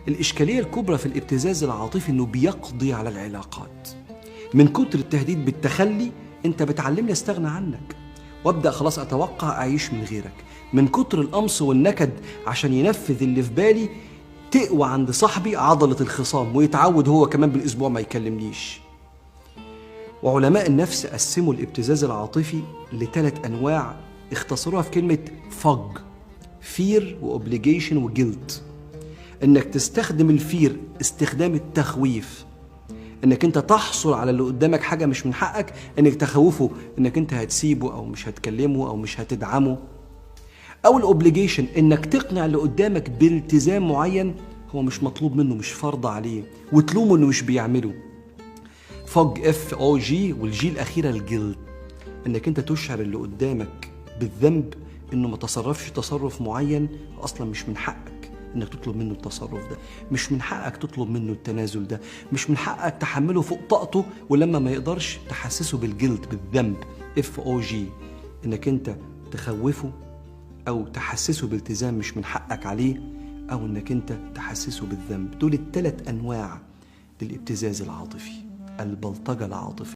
الإشكالية الكبرى في الابتزاز العاطفي إنه بيقضي على العلاقات. من كتر التهديد بالتخلي أنت بتعلمني أستغنى عنك وأبدأ خلاص أتوقع أعيش من غيرك. من كتر القمص والنكد عشان ينفذ اللي في بالي تقوى عند صاحبي عضلة الخصام ويتعود هو كمان بالأسبوع ما يكلمنيش. وعلماء النفس قسموا الابتزاز العاطفي لثلاث أنواع اختصروها في كلمة FOG: fear و obligation و guilt. انك تستخدم ال fear استخدام التخويف، انك انت تحصل على اللي قدامك حاجة مش من حقك، انك تخوفه انك انت هتسيبه او مش هتكلمه او مش هتدعمه. او ال obligation انك تقنع اللي قدامك بالتزام معين هو مش مطلوب منه، مش فرض عليه، وتلومه انه مش بيعمله. FOG F O G، وال G الاخيرة ال guilt، انك انت تشعر اللي قدامك بالذنب انه ما تصرفش تصرف معين اصلا مش من حقك انك تطلب منه التصرف ده، مش من حقك تطلب منه التنازل ده، مش من حقك تحمله فوق طاقته، ولما ما يقدرش تحسسه بال guilt بالذنب. F O G، انك انت تخوفه او تحسسه بالتزام مش من حقك عليه، او انك انت تحسسه بالذنب. دول الثلاث انواع للابتزاز العاطفي، البلطجة العاطفية.